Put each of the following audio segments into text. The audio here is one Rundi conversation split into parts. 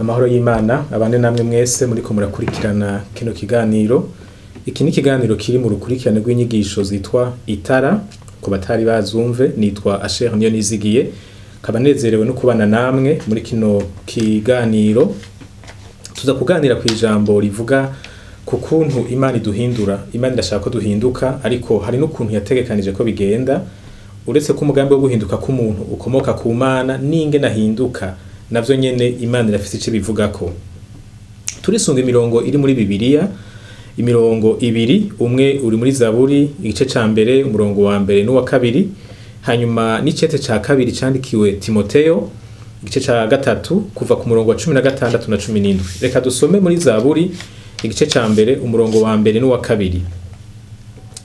Amahoro y'Imana abane namwe mwese muriko murakurikirana kino kiganiro. Iki ni ikiganiro kiri mu rukurikirane rw'inyigisho zitwa Itara. Ku batari bazumve, nitwa Asher Niyonizigiye, nkaba nezerewe no kubana namwe muri kino kiganiro. Tuza kuganira ku ijambo rivuga ku kuntu Imana iduhindura. Imana irashaka ko duhinduka, ariko hari n'ukuntu yategekanije ko bigenda. Uretse ko umugambi wo guhinduka k'umuntu ukomoka ku Mana, n'ingene ahinduka navyo nyene Imana irafise ico ibivugako. Turisunga imirongo iri muri Bibiliya, imirongo ibiri, umwe uri muri Zaburi igice ca mbere umurongo wa mbere n'uwa kabiri, hanyuma n'icete ca kabiri candikiwe Timoteyo igice ca gatatu kuva ku murongo wa 16 na 17. Reka dusome muri Zaburi igice ca mbere umurongo wa mbere n'uwa kabiri.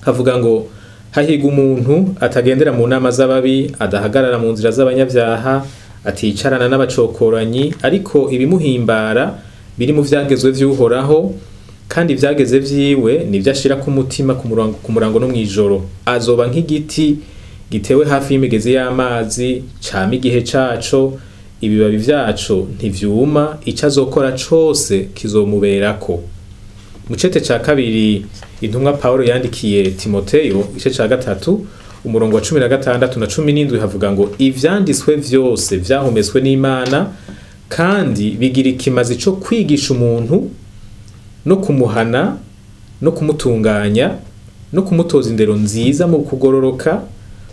Havuga ngo: hahirwa umuntu atagendera mu nama z'ababi, adahagarara mu nzira z'abanyabyaha, aticarana n'abacokoranyi, ariko ibimuhimbara biri mu vyagezwe vy'Uhoraho, kandi ivyageze vyiwe nivyo ashira ku mutima ku murango no mw'ijoro. Azoba nk'igiti gitewe hafi y'imigezi y'amazi, cama igihe caco, ibibabi vyaco ntivyuma, ico azokora cose kizomuberako. Mu cete ca kabiri intumwa Paulo yandikiye Timoteyo igice ca gatatu umurongo wa 16 na 17 havuga ngo: ivyanditswe vyose vyahumetswe n'Imana kandi bigira ikimazi co kwigisha umuntu no kumuhana no kumutunganya no kumutoza indero nziza mu kugororoka,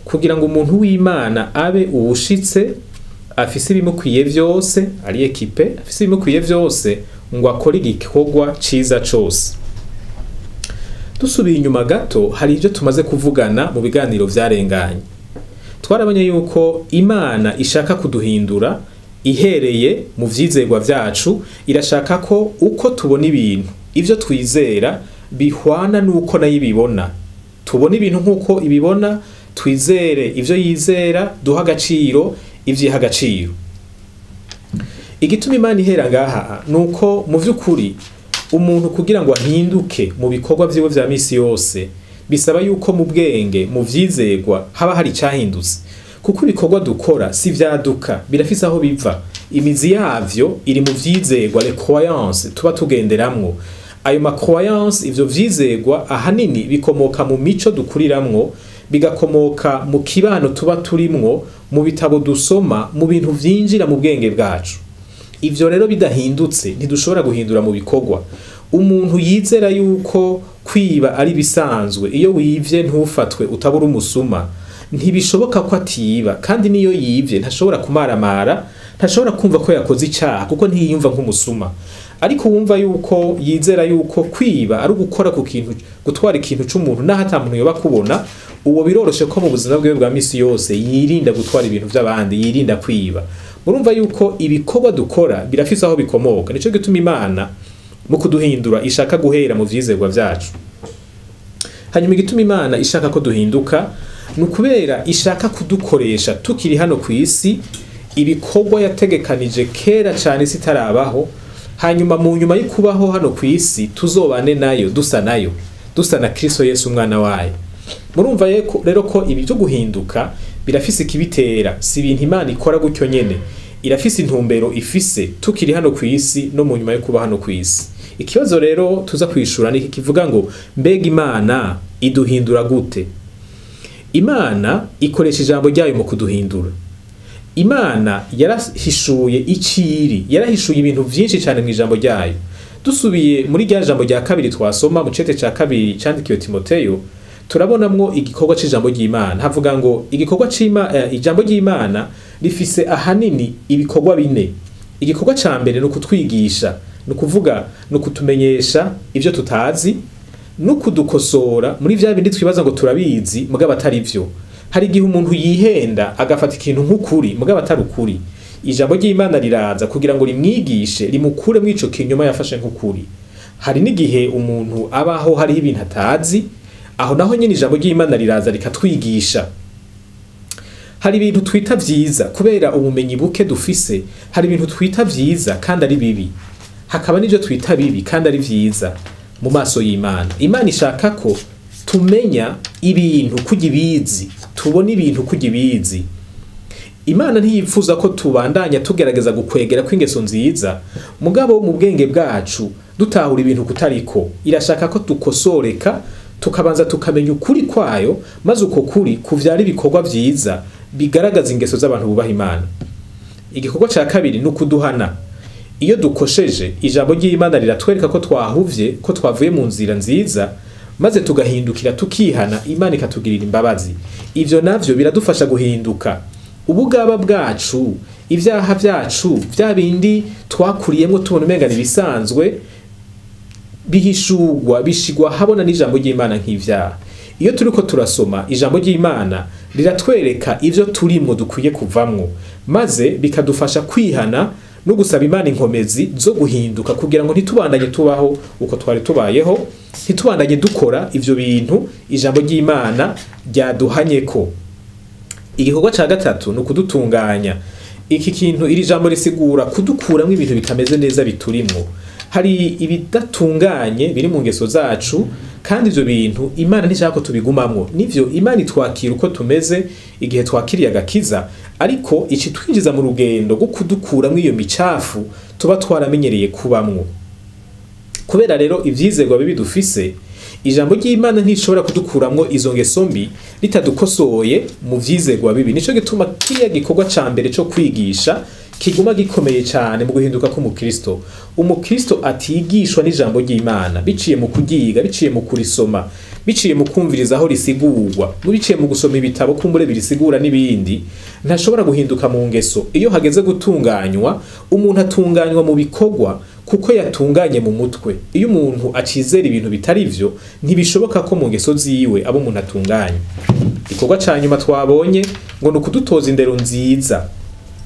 kugira ngo umuntu w'Imana abe uwushitse, afise ibimukwiye vyose, ari ekipe, afise ibimukwiye vyose ngo akore igikorwa ciza cose. Dusubiye inyuma gato, hari ivyo tumaze kuvugana mu biganiro vyarenganye. Twarabonye yuko Imana ishaka kuduhindura ihereye mu vyizerwa vyacu. Irashaka ko uko tubona ibintu, ivyo twizera bihwana n'uko nayo ibibona. Tubona ibintu nk'uko ibibona, twizere ivyo yizera, duha agaciro ivyo iha agaciro. Igituma Imana ihera ngaha nuko mu vy'ukuri umuntu kugira ngo ahinduke mu bikorwa vyiwe vya misi yose bisaba yuko mu bwenge, mu vyizerwa haba hari icahindutse, kuko ibikorwa dukora si vyaduka, birafise aho biva. Imizi yavyo iri mu vyizerwa, les croyances tuba tugenderamwo. Ayo ma croyances, ivyo vyizerwa, ahanini bikomoka mu mico dukuriramwo, bigakomoka mu kibano tuba turimwo, mu bitabo dusoma, mu bintu vyinjira mu bwenge bwacu. Ivyo rero bidahindutse ntidushobora guhindura mu bikorwa. Umuntu yizera yuko kwiba ari bisanzwe, iyo wivye ntufatwe utabura umusuma, ntibishoboka ko atiba, kandi niyo yivye ntashobora kumaramara, ntashobora kumva ko yakoze icaha kuko ntiyiyumva nk'umusuma. Ariko wumva yuko yizera yuko kwiba ari ugukora ku kintu, gutwara ikintu c'umuntu naho ata muntu yoba kubona, uwo biroroshe ko mu buzima bwiwe bwa misi yose yirinda gutwara ibintu vy'abandi, yirinda kwiba. Murumva yuko ibikorwa dukora birafise aho bikomoka. Nico gituma Imana mu kuduhindura ishaka guhera mu vyizerwa vyacu. Hanyuma igituma Imana ishaka ko duhinduka ni ukubera ishaka kudukoresha tukiri hano ku isi ibikorwa yategekanije kera cane isi itarabaho, hanyuma mu nyuma y'ukubaho hano ku isi tuzobane nayo, dusa nayo, dusa na Kristo Yesu umwana wayo. Murumva rero ko ibi vyo guhinduka birafise ikibitera, si ibintu Imana ikora gutyo nyene, irafise intumbero ifise tukiri hano ku isi no mu nyuma yo kuba hano ku isi. Ikibazo rero tuza kwishura ni iki kivuga ngo: mbega Imana iduhindura gute? Imana ikoresha ijambo ryayo mu kuduhindura. Imana yarahishuye iciri, yarahishuye ibintu vyinshi cane mu ijambo ryayo. Dusubiye muri rya jambo rya kabiri twasoma mu cete ca kabiri candikiwe Timoteyo, turabonamwo igikorwa c'ijambo ry'Imana. Havuga ngo igikorwa ijambo ry'Imana rifise ahanini ibikorwa bine. Igikorwa ca mbere ni ukutwigisha, ni ukuvuga ni ukutumenyesha ivyo tutazi, no kudukosora muri vya bindi twibaza ngo turabizi mugabo atari vyo. Hari igihe umuntu yihenda agafata ikintu nk'ukuri mugabo atari ukuri. Ijambo ry'Imana riraza kugira ngo rimwigishe, rimukure mw'ico kinyoma yafashe nk'ukuri. Hari n'igihe umuntu abaho hariho ibintu atazi, aho naho nyene ijambo ry'Imana riraza rikatwigisha. Hari ibintu twita vyiza kubera ubumenyi buke dufise, hari ibintu twita vyiza kandi ari bibi, hakaba n'ivyo twita bibi kandi ari vyiza mu maso y'Imana. Imana ishaka ko tumenya ibintu kurya ibizi, tubona ibintu kurya ibizi. Imana ntiyipfuza ko tubandanya tugerageza gukwegera kw'ingeso nziza, mugabo mu bwenge bwacu dutahura ibintu kutariko. Irashaka ko dukosoreka, tukabanza tukamenya ukuri kwayo, maze uko kuri kuvyara ibikorwa vyiza bigaragaza ingeso z'abantu bubaha Imana. Igikorwa ca kabiri ni ukuduhana. Iyo dukosheje, ijambo ry'Imana riratwereka ko twahuvye, ko twavuye mu nzira nziza, maze tugahindukira tukihana, Imana ikatugirira imbabazi. Ivyo navyo biradufasha guhinduka. Ubugaba bwacu, ivyaha vyacu, vya bindi twakuriyemwo tubona umenga nibisanzwe, bihishurwa, bishigwa habona n'ijambo ry'Imana nk'ivyaha. Iyo turiko turasoma ijambo ry'Imana riratwereka ivyo turimwo dukwiye kuvamwo, maze bikadufasha kwihana no gusaba Imana inkomezi zo guhinduka, kugira ngo ntitubandanye tubaho uko twari tubayeho, ntitubandanye dukora ivyo bintu ijambo ry'Imana ryaduhanyeko. Igikorwa ca gatatu ni ukudutunganya. Iki kintu iri jambo risigura kudukuramwo ibintu bitameze neza biturimwo. Hari ibidatunganye biri mu ngeso zacu, kandi ivyo bintu Imana ntishaka ko tubigumamwo. Nivyo, Imana itwakira uko tumeze igihe twakiriye agakiza, ariko icitwinjiza mu rugendo rwo kudukuramwo iyo micafu tuba twaramenyereye kubamwo. Kubera rero ivyizerwa bibi dufise, ijambo ry'Imana ntishobora kudukuramwo izo ngeso mbi ritadukosoye mu vyizerwa bibi. Nico gituma kiriya gikorwa ca mbere co kwigisha kiguma gikomeye cyane mu guhinduka k'umukristo. Umukristo atigishwa n'ijambo ry'Imana biciye mu kuryiga, biciye mu kurisoma, biciye mu kumviriza aho risigurwa, biciye mu gusoma ibitabo kumbure birisigura n'ibindi, ntashobora guhinduka mu ngeso. Iyo hageze gutunganywa, umuntu atunganywa mu bikorwa kuko yatunganye mu mutwe. Iyo umuntu acizera ibintu bitari vyo, ntibishoboka ko mu ngeso ziwe abo umuntu atunganye. Igikorwa ca nyuma twabonye ngo ni ukudutoza indero nziza.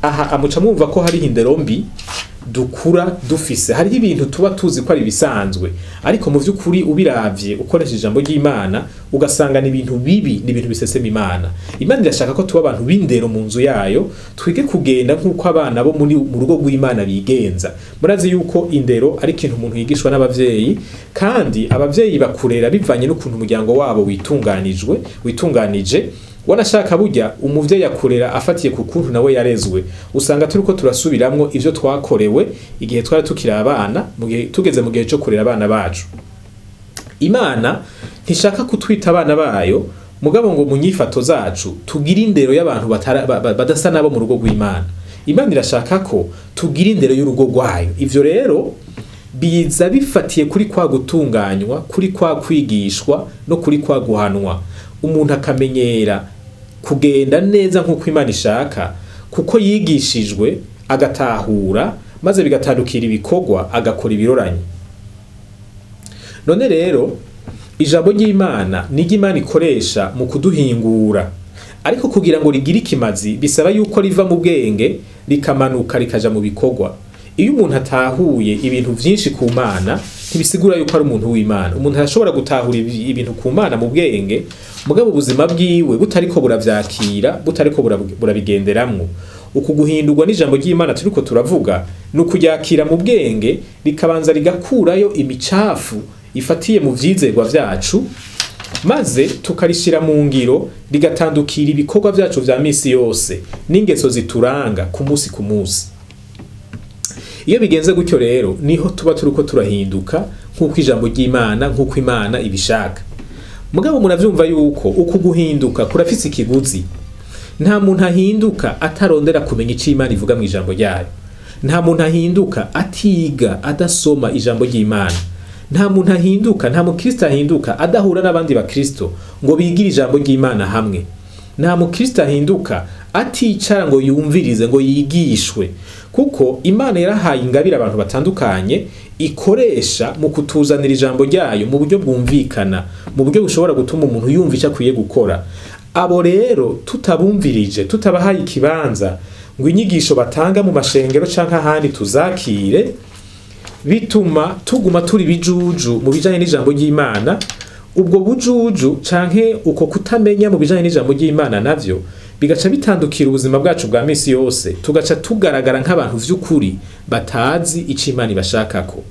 Aha amuca mwumva ko hari indero mbi dukura dufise. Hariho ibintu tuba tuzi ko ari bisanzwe, ariko mu vy'ukuri ubiravye ukoresheje ijambo ry'Imana ugasanga ni ibintu bibi, ni ibintu bisesema Imana. Imana irashaka ko tuba abantu b'indero mu nzu yayo, twige kugenda nk'uko abana bo mu rugo rw'Imana bigenza. Murazi yuko indero ari ikintu umuntu yigishwa n'abavyeyi, kandi abavyeyi bakurera bivanye n'ukuntu umuryango wabo witunganije. Wanashaka burya umuvyeyi akurera afatiye ku kuntu nawe yarezwe. Usanga turiko turasubiramwo ivyo twakorewe igihe twari tukiri abana, tugeze mu gihe cyo kurera abana bacu. Imana ntishaka kutwita abana bayo, mugabo ngo mu nyifato zacu tugire indero y'abantu badasa nabo mu rugo rw'Imana. Imana irashaka ko tugira indero y'urugo rwayo. Ivyo rero biza bifatiye kuri kwa gutunganywa, kuri kwa kwigishwa no kuri kwa guhanwa. Umuntu akamenyera kugenda neza nk'uko Imana ishaka, kuko yigishijwe agatahura, maze bigatandukira ibikorwa agakora ibiroranye. None rero ijambo ry'Imana niryo Imana ikoresha mu kuduhingura, ariko kugira ngo rigire ikimazi bisaba yuko riva mu bwenge rikamanuka rikaja mu bikorwa. Iyo umuntu atahuye ibintu vyinshi ku Mana, ntibisigura yuko ari umuntu w'Imana. Umuntu arashobora gutahura ibintu ku Mana mu bwenge, mugabo ubuzima bwiwe butariko buravyakira, butariko burabigenderamwo. Uku guhindurwa n'ijambo ry'Imana turiko turavuga ni ukuryakira mu bwenge, rikabanza rigakurayo imicafu ifatiye mu vyizerwa vyacu, maze tukarishira mu ngiro, rigatandukira ibikorwa vyacu vya misi yose n'ingeso zituranga ku musi ku musi. Iyo bigenze gutyo rero niho tuba turiko turahinduka nk'uko ijambo ry'Imana, nk'uko Imana ibishaka. Mugabo muravyumva yuko uku guhinduka kurafise ikiguzi. Nta muntu ahinduka atarondera kumenya ico Imana ivuga mu ijambo ryayo. Nta muntu ahinduka atiga, adasoma ijambo ry'Imana. Nta muntu ahinduka, nta mukristo ahinduka adahura n'abandi bakristo ngo bigire ijambo ry'Imana hamwe. Nta mukristo ahinduka aticara ngo yumvirize, ngo yigishwe, kuko Imana yarahaye ingabire abantu batandukanye ikoresha mu kutuzanira ijambo ryayo mu buryo bwumvikana, mu buryo bushobora gutuma umuntu yumva icyo akwiye gukora. Abo rero tutabumvirije, tutabahaye ikibanza ngo inyigisho batanga mu mashengero canke ahandi tuzakire, bituma tuguma turi bijuju mu bijanye n'ijambo ry'Imana. Ubwo bujuju canke uko kutamenya mu bijanye n'ijambo ry'Imana navyo bigaca bitandukira ubuzima bwacu bwa misi yose, tugaca tugaragara nk'abantu vy'ukuri batazi ico Imana ibashakako.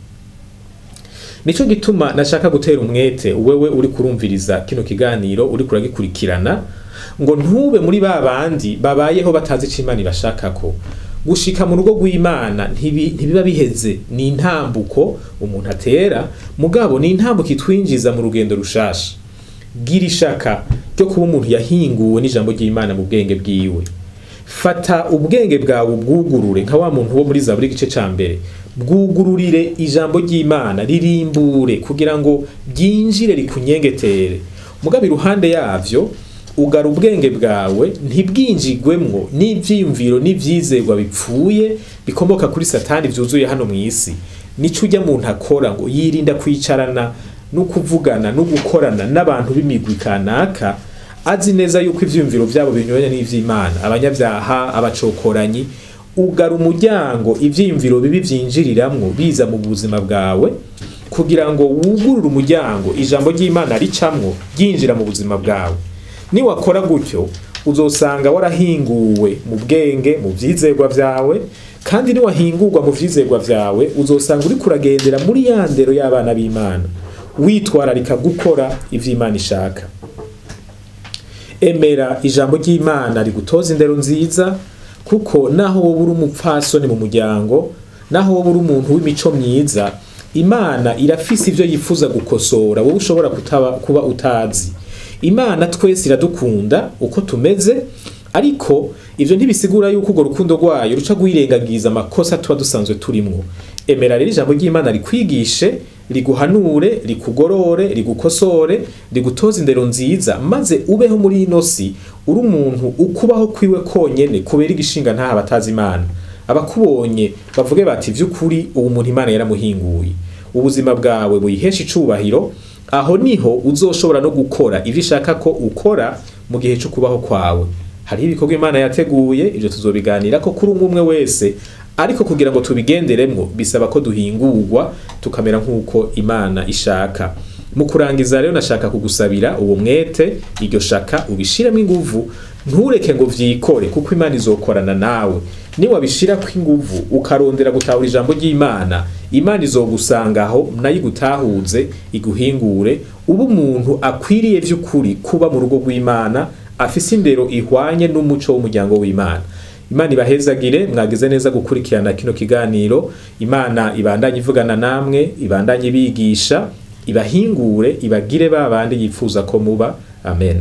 Nico gituma nashaka gutera umwete wewe uri kurumviriza kino kiganiro, uri kuragikurikirana, ngo ntube muri ba bandi babayeho batazi ico Imana ibashakako. Gushika mu rugo rw'Imana ntibiba biheze, ni intambuko umuntu atera, mugabo ni intambuko itwinjiza mu rugendo rushasha. Gira ishaka ryo kuba umuntu yahinguwe n'ijambo ry'Imana mu bwenge bwiwe. Fata ubwenge bwawe ubwugurure nka wa muntu wo muri Zaburi igice ca mbere, bwugururire ijambo ry'Imana, ririmbure kugira ngo ryinjire rikunyengetere. Mugabo iruhande yavyo ugara ubwenge bwawe ntibwinjigwemwo n'ivyiyumviro n'ivyizerwa bipfuye bikomoka kuri Satani vyuzuye hano mw'isi. Nico ujya muntu akora ngo yirinda kwicarana no kuvugana no gukorana n'abantu b'imigwi kanaka, azi neza yuko ivyiyumviro vyabo binyuranye n'ivy'Imana, abanyabyaha, abacokoranyi. Ugara umuryango ivyiyumviro bibi vyinjiriramwo biza mu buzima bwawe, kugira ngo wugurure umuryango ijambo ry'Imana ricamwo ryinjira mu buzima bwawe. Niwakora gutyo uzosanga warahinguwe mu bwenge, mu vyizerwa vyawe, kandi niwahingurwa mu vyizerwa vyawe uzosanga uri kuragendera muri ya ndero y'abana b'Imana, witwararika gukora ivy'Imana ishaka. Emera ijambo ry'Imana rigutoza indero nziza, kuko naho wowe uri umupfasoni mu muryango, naho wowe uri umuntu w'imico myiza, Imana irafise ivyo yifuza gukosora wowe ushobora kuba utazi. Imana twese iradukunda uko tumeze, ariko ivyo ntibisigura yuko urwo rukundo rwayo ruca rwirengagiza amakosa tuba dusanzwe turimwo. Emera rero ijambo ry'Imana rikwigishe, riguhanure, rikugorore, rigukosore, rigutoze indero nziza, maze ubeho muri ino si uri umuntu ukubaho kwiwe konyene kubera igishinga ntaha batazi Imana. Abakubonye bavuge bati vy'ukuri ubu muntu Imana yaramuhinguye. Ubuzima bwawe buyihesha icubahiro, aho niho uzoshobora no gukora ivyo ishaka ko ukora mu gihe cyo kubaho kwawe. Hariho ibikorwa Imana yateguye, ivyo tuzobiganira ko kuri umwe wese, ariko kugira ngo tubigenderemwo bisaba ko duhingurwa tukamera nk'uko Imana ishaka. Mu kurangiza rero nashaka kugusabira uwo mwete, iryo shaka ubishiremo inguvu, ntureke ngo vyikore, kuko Imana izokorana nawe. Niwabishirako inguvu ukarondera gutahura ijambo ry'Imana, Imana izogusangaho nayo igutahuze, iguhingure, ube umuntu akwiriye vy'ukuri kuba mu rugo rw'Imana, afise indero ihwanye n'umuco w'umuryango w'Imana. Imana ibahezagire, mwagize neza gukurikirana kino kiganiro. Imana ibandanye ivugana namwe, ibandanye ibigisha, ibahingure, ibagire babandi yifuza ko muba. Amen.